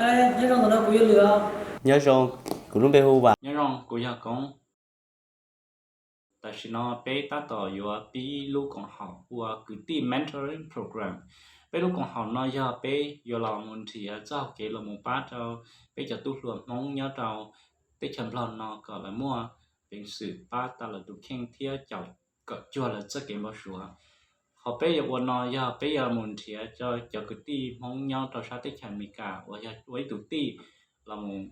Nyob zoo, ntawm no kuv yog Lwm. Nyob zoo, kuv lub npe hu Vam. Nyob zoo, kuv yog Koob. Tam sim no peb tab tom yuav pib lub koom haum ua kwv tij mentoring program. Peb lub koom haum no yog peb yuav los mus nrhiav txoj hau kev los mus pab rau peb cov tub hluas Hmoob nyob rau teb chaws Nplog no kom lawv muaj peev xwm pab tau lawv tus kheej thiab caum kom cuag lawv txoj kev npau suav. Qhov peb yuav ua no yog peb yuav mus nrhiav cov kwv tij Hmoob nyob rau sab teb chaws Amelikas uas yog ua ib tug tij los mus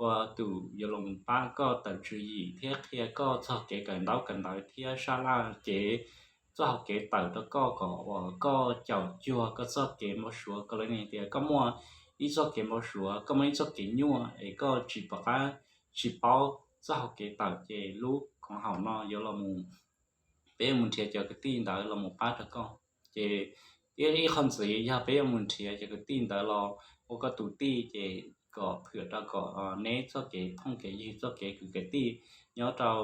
ua tus yuav los pab koj tawm tswv yim thiab qhia koj txoj kev kawm ntaub kawm ntawv thiab sab laj kev, txoj hau kev tawm rau koj kom uas koj caum cuag koj txoj kev npau suav kom lawv tias koj muaj ib txoj kev npau suav, koj muaj ib txoj kev nyuaj es koj tsis pom qab, tsis paub txoj hau kev tawm ces lub koom haum no yuav los mus, peb yuav mus nrhiav cov kwv tij ntawd los mus pab rau koj. Ces ib qhov ntxiv yog peb yuav mus nrhiav cov kwv tij ntawd los ua koj tus tij ces kom phwm rau kom neb txoj kev phooj kev ywg, txoj kev kwv kev tij nyob rau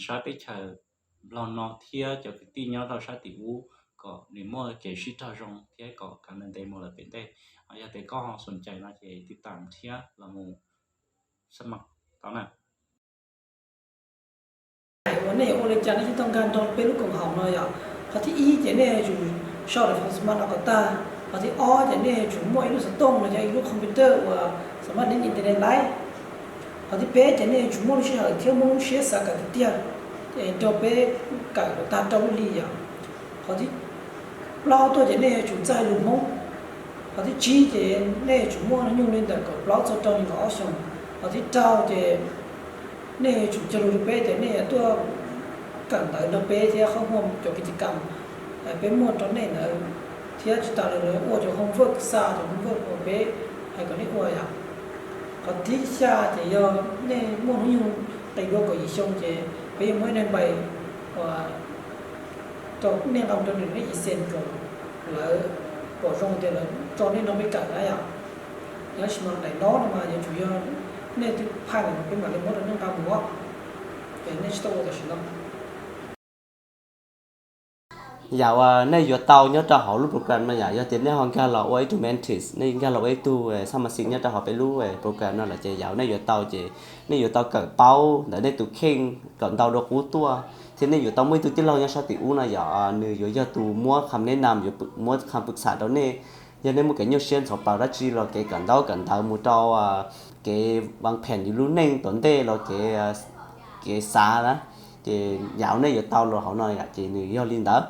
sab teb chaws Nplog no thiab cov kwv tij nyob rau sab tim ub kom nws muaj kev sib raug zoo thiab kom kav ntev mus lawm pem ntej. Yog tias koj ho xoom cai no ces tiv tam thiab los mus xab mas tau na. Uas nej yuav ua li cas nej thiaj tau nkag nrog peb lub koom haum no yom? Qhov thib ib ces nej yuav tsum sau daim form smart no kom tag. Qhov thib ob ces nej yuav tsum muaj ib lub xov tooj los yog ib lub computer uas smart link internet laib. Qhov thib peb ces nej yuav tsum muaj lub sij hawm thiab muaj lub siab xav kawm tiag tiag, rau peb kawm kom tag rau lub hli yom. Qhov thib plaub tuaj ces nej yuav tsum txawj hais lus Hmoob. Qhov thib tsib ces nej yuav tsum muaj hnub nyoog li ntawm kaum plaub txog rau nees nkaum ob xyoos. Qhov thib rau ces nej yuav tsum cog lus rau peb tias nej yuav tuaj kawm ntawv nrog peb thiab qhov muaj cov kis tis kam peb muaj rau nej ntawd, thiab tsis tas li ntawd ua cov homework, xa cov homework uas peb hais kom nej ua yom. Qhov thib xya ces yog nej muaj hnub nyoog qis dua kaum yim xyoo ces peb yuav muab ib daim npaim uas rau nej nqa mus rau nws, nej ib xees kom lawv pom zoo tias lawv tso nej nrog peb kawm na yom. Tab sis mas daim no no mas yuav tsum yog nej twb phaj lawm peb mam li muab rau nej nqa mus. Ces nej tsis tau ua tam sim no. Yam uas nej yuav tau nyob rau hauv lub program no yom, yog tias nej ho nkag los ua ib tug mentees, nej nkag los ua ib tug xab mas xis nyob rau hauv peb lub program no lawm ces yam uas nej yuav tau ces nej yuav tau kawm paub ntawm nej tus kheej kom ntau dua qub tuaj, thiab nej yuav tau muaj ib tug tij laug nyob sab tim ub no yom, nws yuav yog tus muab kham neb nam, yuav muab kham pwm xam rau nej. Yog nej muaj kev nyuaj siab ntxhov plaws dab tsi los kev kawm ntaub kawm ntawv mus rau kev vav phem yus lub neej tom ntej los kev, kev xav na, ces yam uas nej yuav tau los hauv no yom ces nws yog li ntawd.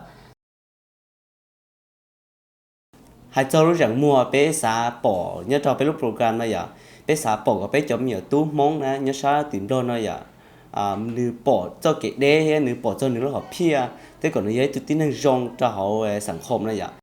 Hais txog lub zeem muag peb xav pom nyob rau peb lub program no yom, peb xav pom kom peb cov me nyuam tub Hmoob na nyob sab tim Nplog no yom, nws pom txoj kev deb thiab nws pom txog nws lub hom phiaj, thiab kom nws yog ib tug tib neeg zoo rau hauv xam khom no yom.